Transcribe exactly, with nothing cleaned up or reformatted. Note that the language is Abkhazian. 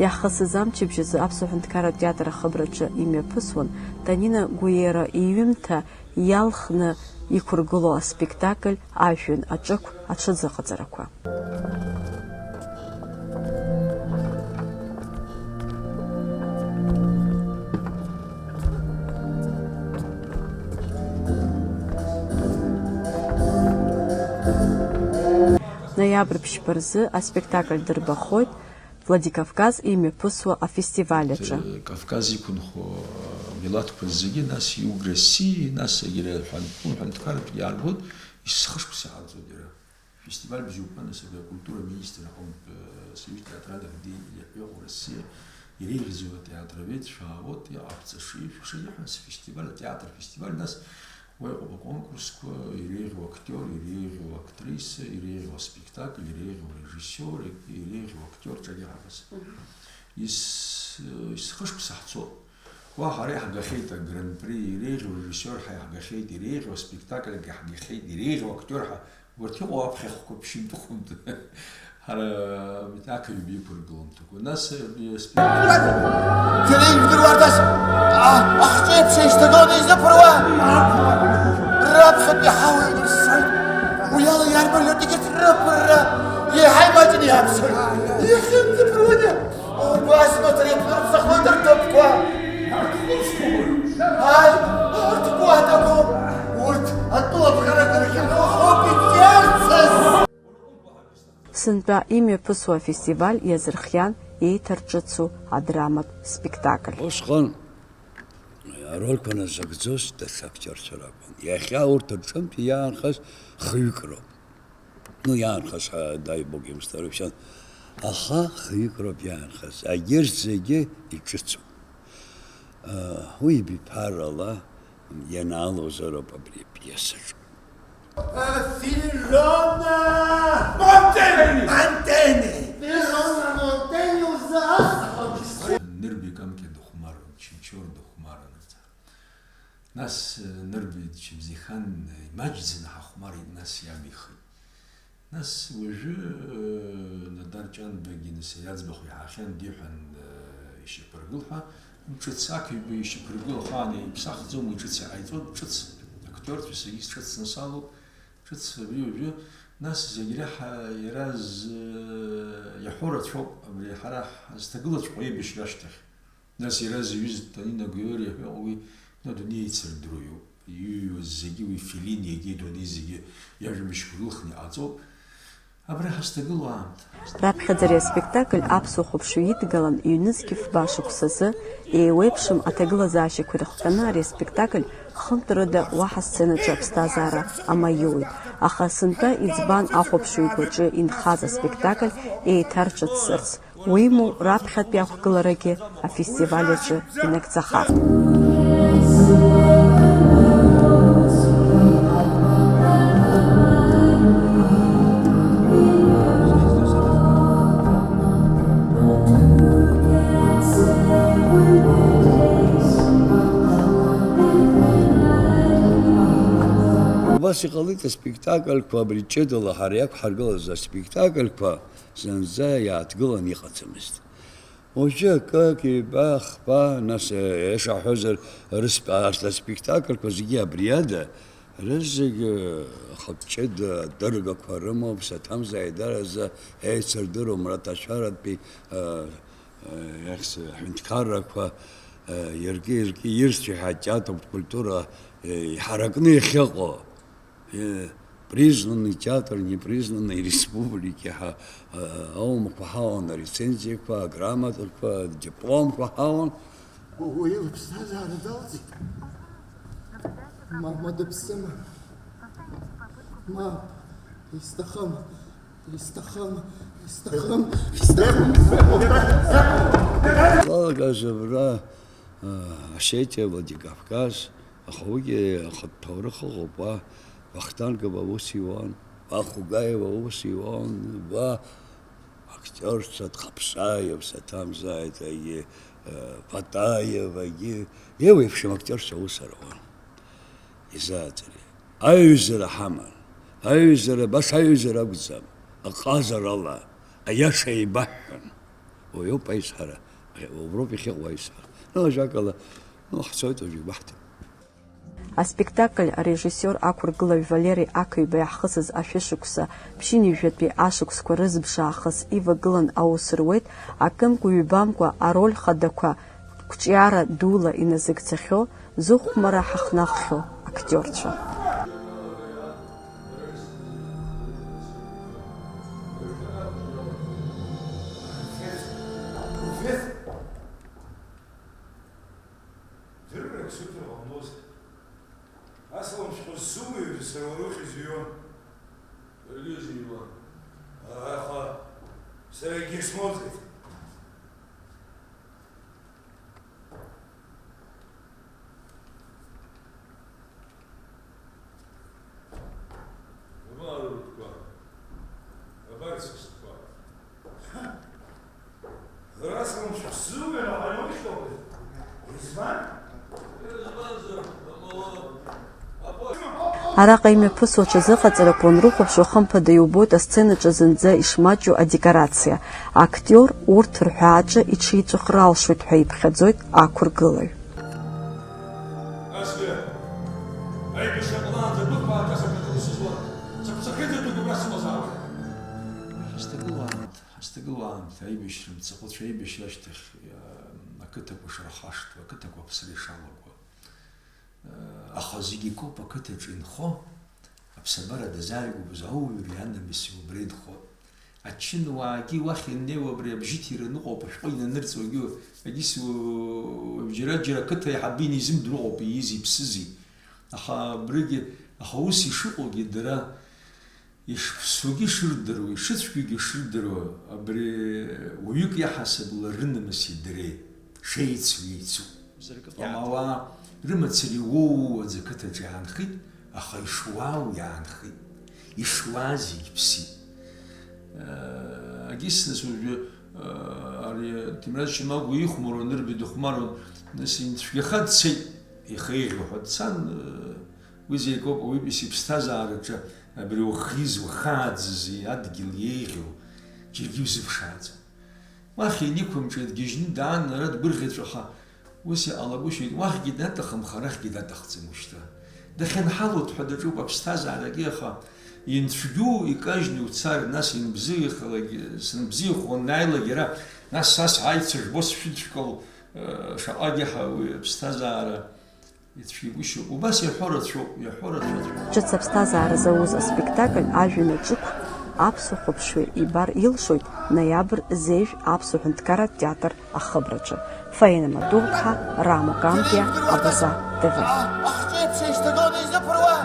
Ахысыз амчыбжь азы Аԥсуа ҳәынҭқарратә театр ахыбраҿы имҩаԥысуан Танина Гәиера иҩымҭа иалхны иқәыргылоу аспектакль Ажәҩан аҿықә аҽазыҟаҵарақәа. Ноиабр ԥшьба рзы аспектакль дырбахоит Владикавказ имҩаԥысуа афестиваль аҿы. Кавказ иқәынхо милаҭқәа зегьы, нас иуграсси, нас егьырҭ ҳәынҭ-, ҳәынҭқарратәгьы иааргоит, исхышԥ саҳарҵоит иара. Фестиваль бзиоуп, нас абри акультура аминистр аҟынтә, э, Союз театральных деятелей иаҳәо Россиа иреиӷьӡоу атеатроведцәа, вот, иҟаҳҵаша, ишәыша иҳәан, сфестиваль, атеатр фестиваль, нас уа иҟоуп аконкурсқәа, иреиӷьу актиор, иреиӷьу актриса, иреиӷьу аспектакль, иреиӷьу арежиссиор, иреиӷьу актиор, ҿагьы ҳамаз. Мгм. Ис-, исхышԥ саҳцо. Уа ҳара иаҳгахьеит агран-при, иреиӷьу арежиссиор ҳәа иаҳгахьеит, иреиӷьу аспектакль ҳгахьеит, иреиӷьу актиор ҳәа. Урҭ иҟоу аԥхьахәқәа ԥшьынтәыхәынтә. Ҳара ақыҩб иқәыргылон ҭакәи. Нас, э, спи- Џьара ижәдыруардаз, а, ахҿеиԥш еишьҭагыланы изыԥыруа, раԥхьатәи ҳауа инарсоит. Уи ала иарбан ҩыдагьы рыԥырра еиҳа имаҷны иаԥсоит. Иахьынӡаԥыруагьы убас маҭәа иҭнырцахоит рҭыԥқәа. Ааи, арҭ гәаҭақәоуп. Урҭ атәыла ԥҟарақәа рахьынхоуп иҭерцаз. Сынтәа имҩаԥысуа афестиваль иазырхиан еиҭарҿыцу адраматә спектакль. Усҟан арольқәа назыгӡоз даҽа актиорцәа ракәын. Иахьа урҭ рҿынтә иаанхаз хҩык роуп. Ну, иаанхаз, ҳа, даҩбоуп имсҭа рыбжьан. Аха хҩык роуп иаанхаз. Егьырҭ зегьы иҿыцуп. Уи ибиԥарала ианаалозароуп абри апиесаҿ. Филона! Монтени! Монтени! Филона Монтени узы асҳәон. Нырби Камкьа дыхәмарран, Чичор дыхәмарран. Нас, э, Нырби дчыбзихан, э, имаҷӡаны ҳахәмарит, нас иамихит. Нас уажәы, э, Нодар Ҷанбагьы, нас, иаӡбахә иаҳахьан, диҳәан, э, ишьақәыргыл ҳәа, ҿыц ақыҩба ишьақәыргыл ахаан иԥсахӡом, уи ҿыц иҟаиҵоит, ҿыц актиорцәа, саргьы сҿыц снасалоуп, ҿыц абри уажәы, нас зегь реиҳа иара з-, иаҳәо рацәоуп, абри ҳара ҳазҭагылаҵәҟьоу аибашьра ашьҭахь. Нас иара зҩыз Танина Гәиури ҳәа уи адунеи еицырдыруа иоуп. Иҩуаз зегьы уи Феллини егьи адунеи зегьы иажәабжьқәа рылхны иҟаҵоуп. Абра ҳазҭагылоу аамҭа. Раԥхьаӡа ари аспектакль аԥсуа хәаԥшҩы идгалан, ҩнызқь фба шықәсазы еиуеиԥшым аҭагылазаашьақәа ирыхҟьаны ари аспектакль хынтәрада уаҳа асценаҿы аԥсҭазаара амаиуит. Аха сынтәа иӡбан ахәаԥшҩы игәаҿы инхаз аспектакль еиҭарҿыццарц. Уимоу, раԥхьатәи ақәгыларагьы афестиваль аҿы инагӡахар. Убас иҟалеит аспектакльқәа, абри ҷыдала ҳара иақәҳаргылаз аспектакльқәа зынӡа иааҭгылан иҟаӡамызт. Уажәы акык, ҩба, хԥа, нас, ишаҳҳәозар, рысп-, арҭ аспектакльқәа зегьы абри ада, рызегь, э, хатә ҷыда дыргақәа рымоуп, саҭамзааит, даараӡа еицырдыруам, рҭаацәаратәи, э, э, иахьс-, ҳәынҭқаррақәа, э, иаркы-иаркы ирцәеи ҳәа атеатр, акультура, э, иҳаракны иахьыҟоу. Э, признанный театр, непризнанный республики ҳәа, э, аумақәа ҳауан, арецензиақәа, аграмотақәа, адипломқәа ҳауан. Уи лыԥсҭазаара далҵит. Мама дыԥсыма? Мап, исҭахым, исҭахым, исҭахым, исҭахым. Салагаз абра, э, Осетиа, Владикавказ, Аха уигьы ахатә ҭоурых ыҟоуп, уа Вахтангов аус иуан, уа Хугаев аус иуан, уа актиорцәа Дхаԥсаев, саҭамзааит, егьи, э, Патаев, егьи, еиуеиԥшым актиорцәа аус руан. Изааӡырҩ. Аиҩызара ҳаман. Аиҩызара, баша аиҩызара акәӡам, аҟазарала, аиаша еибаҳҳәон. Уи ауп аизҳара, уброуп иахьыҟоу аизҳара. Ну, ажәакала, ну, ҳцоит уажәы, игәаҳҭап. Аспектакль арежиссиор ақәыргылаҩ Валери Ақаҩба иаҳхысыз ашәышықәса ԥшьынҩажәатәи ашықәсқәа рызбжаахыс ивагылан аус руеит, акымкәа-ҩбамкәа ароль хадақәа қәҿиара дула иназыгӡахьоу, зыхәмара ҳахнаххьоу актиорцәа. Дыррак сыҭар ҟаломызт. Асалам шәҟәы ззуҩыз сара уара ухьӡ иҩуан. Уаргьы узыҩуан. Аха сара егьырсмоуӡеит. Абар урҭқәа, абар сасқәа. Расалам шәзыҩра ҟаиоушьҭоуп. Избан? Араҟа имҩаԥысуа аҽазыҟаҵарақәа уанрыхәаԥшуа, хымԥада иубоит асценаҿы зынӡа ишмаҷу адекорациа. Актиор урҭ рҳәааҿы иҽиҵәахыр алшоит ҳәа иԥхьаӡоит ақәыргылаҩ. Азҩа, аибашьра ҟалаанӡа дәыхԥаанӡа сакратәы усызуан, сыԥсахьы ӡатәык убра сыҟазаауан. Ҳазҭагылоу аамҭа, ҳазҭагылоу аамҭа, аибашьра мцахәыцәа, аибашьра ашьҭахь, э, ақыҭақәа шрахашҭуа, ақыҭақәа аԥсра ишалаго. Э, аха зегь акоуп ақыҭаҿы инхо, аԥсабара дазааигәоуп, ауаҩреи анамыси убра инхо. Ачынуаагьы уахь ианнеиуа абри абжьыҭира ныҟәоуп, ашәҟәы инанырҵуагьы, егьыс, уажәџьара-џьара ақыҭа аиҳабы инизымдыруа ыҟоуп, иизи иԥсызи. Аха абригьы, аха ус ишыҟоугьы дара ишԥсугьы шырдыруа, ишыцәгьоугьы шырдыруа, абри уаҩык иаҳасабала рынамыси дареи шеицу еицуп. Ауаа рымацара иуоу аӡы ақыҭаҿы иаанхеит, аха ишуаау иаанхеит, ишуаа зегь ԥсит. Агьыс нас уажәы, ари Ҭемраз Чамагәа ихәмаруан, нырбаҩ дыхәмаруан, нас инцәгьаха дцеит, ихы еиӷьу ҳәа дцан, уи зегь акоуп ауаҩытәыҩса иԥсҭазаараҿы абри ухиз, ухааӡази адгьыл еиӷьу, џьаргьы иузыԥшааӡом. Уахь ианиқәымҿиа дгьежьны даан, ара дгәырӷьаҵәаха, ус иҟалагәышьоит, уахьгьы даҭахым, арахьгьы даҭахӡам уажәшьҭа. Дахьынҳалоу дҳәа даҿуп аԥсҭазаарагьы, аха инцәгьоу икажьны уцар, нас инбзиахалак, сынбзиахо уанааилак иара, нас са сааит сышбо сшәыдшәкыл, э, шаҟагьы ҳа уи аԥсҭазаара Ицәгьагәышьоуп. Убас иаҳәо рацәоуп, иаҳәо рацәаӡоуп. Ҿыц аԥсҭазаара зауз аспектакль Ажәҩан аҿықә аԥсуа хәаԥшҩы ибар илшоит ноиабр зежә аԥсуа ҳәынҭқарратә театр ахыбраҿы. Фаина Матур-ԥҳа, Рамо Камбиа, Абаза Т В. Ахҿеиԥш еишьҭагыланы изыԥыруа!